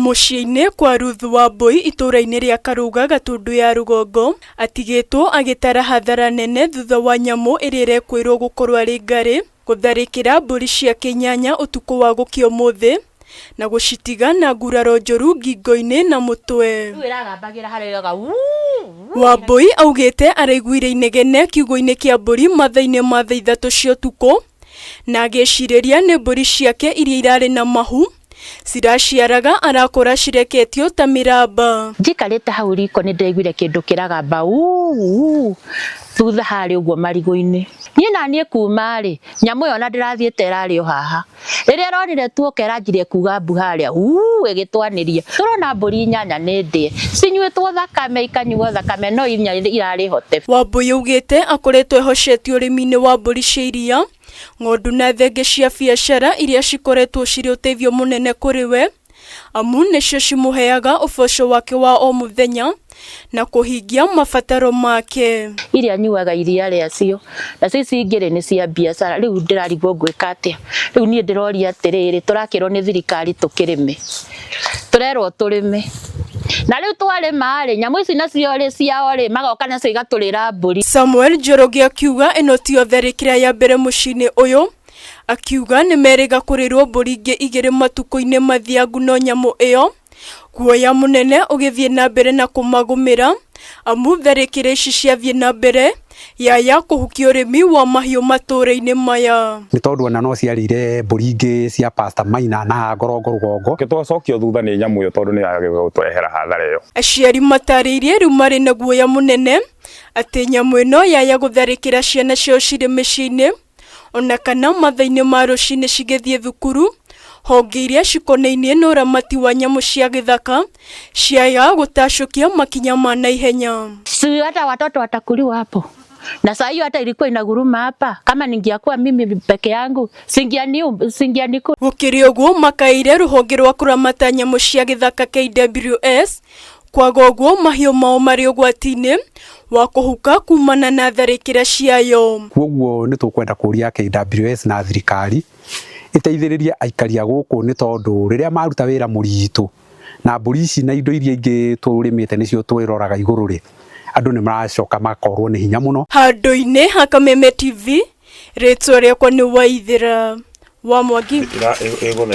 Mũciĩ-inĩ kwa Ruth Wambui itũũra-inĩ rĩa Karũga Gatundu ya rũgongo atigĩtwo agĩtara hathara nene thutha wa nyamũ ĩrĩa ĩrekwĩrwo gũkorwo arĩ ngarĩ gũtharĩkĩra mbũri ciake inyanya ũtukũ wa gũkĩa ũmũthĩ na gũcitiga na nguraro njũru ngingo-inĩ na mũtwe. Rĩu ĩragambagĩra harĩa ĩroiga wuu. Wambui augĩte araiguire inegene kiugũ-inĩ kĩa mbũri mathaa-inĩ ma thaa 3 cia ũtukũ na agĩcirĩria nĩ mbũri ciake iria irarĩ na mahu ciraciaraga arakora cireketio ta mĩramba. Njikarĩte hau riko nĩ ndĩraiguire kĩndũ kĩragamba uu thutha harĩa ũguo marigũ-inĩ. Niĩ na niĩ kuma rĩ, nyamũ ĩyo ona ndĩrathiĩte ĩrarĩ o haha. Rĩrĩa ĩronire tuoka ĩranjirie kuga mbu harĩa uu ĩgĩtwanĩria. Tũrona mbũri inyanya nĩ ndĩe. Cinyuĩtwo thakame ikanyuo thakame no inya irarĩ hote. Wambui augĩte akoretwo ehocetie ũrĩmi-inĩ wa mbũri cia iria, ng'ondu na thenge cia biacara iria cikoretwo cirĩ ũteithio mũnene kũrĩ we, amu nĩcio cimũheaga ũboco wake wa o mũthenya na kũhingia mabataro make. Iria nyuaga iria rĩacio, nacio ici ingĩ rĩ nĩ cia biacara. Rĩu ndĩrarigwo ngwĩka atĩa. Rĩu niĩ ndĩroria atĩrĩrĩ, tũrakĩrwo nĩ thirikari tũkĩrĩme, tũrerwo tũrĩme. Na rĩu twarĩma rĩ, nyamũ ici nacio rĩ ciao rĩ, magoka nacio igatũrĩra mbũri. Samuel Njoroge akiuga ĩno tiyo tharĩkĩra ya mbere mũciĩ-inĩ ũyũ, akiuga nĩmerĩga kũrĩrwo mbũri ingĩ igĩrĩ matukũ-inĩ mathiangu no nyamũ ĩyo guoya mũnene ũgĩthiĩ na mbere na kũmagũmĩra amu tharĩkĩra ici ciathiĩ na mbere yaya kũhukia ũrĩmi wa mahiũ matũũra-inĩ maya. Nĩ tondũ ona no ciarĩire mbũri ingĩ cia Pastor Maina na haha Ngorongo rũgongo. Twacokio thutha nĩ nyamũ ĩyo tondũ nĩ yagĩrĩirwo gũtũrehera hathara ĩyo. Aciari matarĩirie rĩu marĩ na guoya mũnene atĩ nyamũ ĩno yaya gũtharĩkĩra ciana ciao cirĩ mĩciĩ-inĩ ona kana mathaa-inĩ ma rũcinĩ cigĩthiĩ thukuru, honge iria cikonainie na ũramati wa nyamũ cia gĩthaka ciaga gũtacũkia makinya ma naihenya. Si hata watoto watakuliwa hapo. Na saa hiyo hata ilikuwa inaguruma hapa. Kama ningiakuwa mimi peke yangu, singianiku. Gũkĩrĩ ũguo makaĩire rũhonge rwa kũramata nyamũ cia gĩthaka KWS kwaga ũguo mahiũ mao marĩ ũgwati-inĩ wa kũhuka kumana na tharĩkĩra ciayo. Koguo nĩ tũkwenda kũria KWS na thirikari ĩteithĩrĩrie aikari a gũkũ nĩ tondũ rĩrĩa maruta wĩra mũritũ na mbũri ici na indo iria ingĩ tũrĩmĩte nĩcio twĩroraga igũrũ rĩ, andũ nĩ maracoka makorwo nĩ hinya mũno. Handũ-inĩ ha Kameme TV, rĩtwa rĩakwa nĩ Waithĩra wa Mwangi.